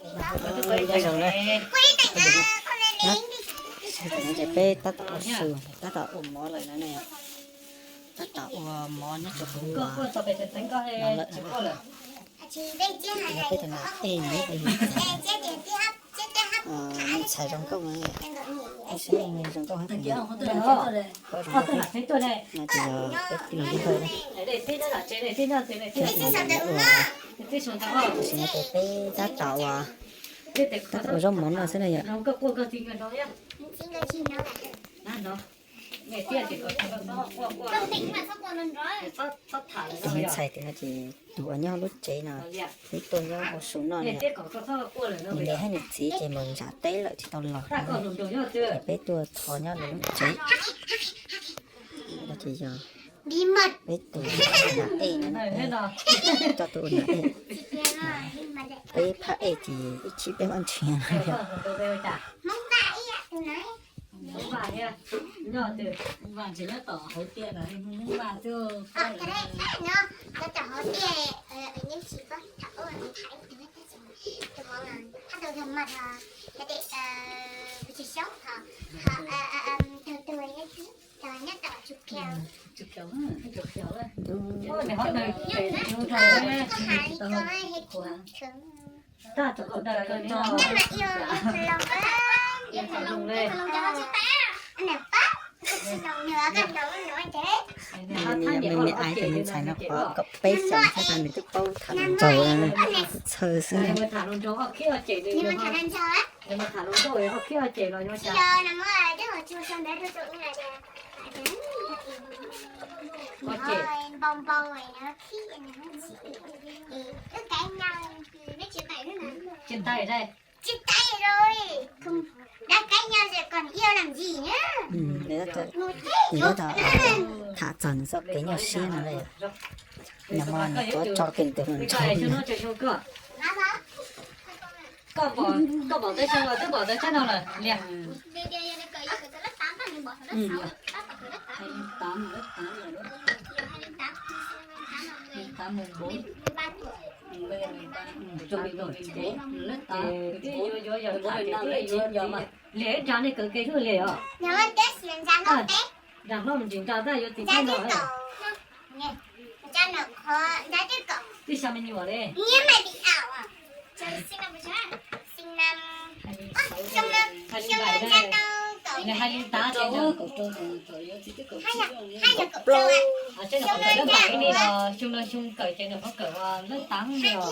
Nyob zoo na. Ces peb tab tom ua su, tab tom ua mov lawm no ne. Tab tom ua mov nyob rau hauv no lawm. Peb tus nas ej no, ntxhais zoo nkauj, ej saib zoo nkauj heev. No ces yog peb tus ntxhais, tab tom ua, tab tom ua, tab tom ua zaub mov noj xwb na yom. Tus me ntxhais tias no ces tus uas nyob lub tsev no, peb tuaj nyob ua su noj ne. Nws niam thiab nws txiv ces mus nram teb lawm tsis tau los, ces peb tuaj thov nyob nws lub tsev. No ces yog peb tus nas ej no, coj tuaj ua nas ej. Peb phab ej ces ib tsib peb vaj ntshiab. Me me ai tus me ntxhais no qhuav kaum peb xyoos thiab nws twb paub tham nraug txhawj xwb. Tham txog nws txoj kev nyuaj siab no, nag hmo nws tuav tso kiag tus hluas nraug. Li nra nej kawm kev li os. Nram hlob mus ntsis nra tab yuav txiv thaib no. Twb xya me nyuam li. Hais li ntawd ces nws kawm lab npam li los xyoo no xyoo kawm ces nws qhov kawm lab tav li os.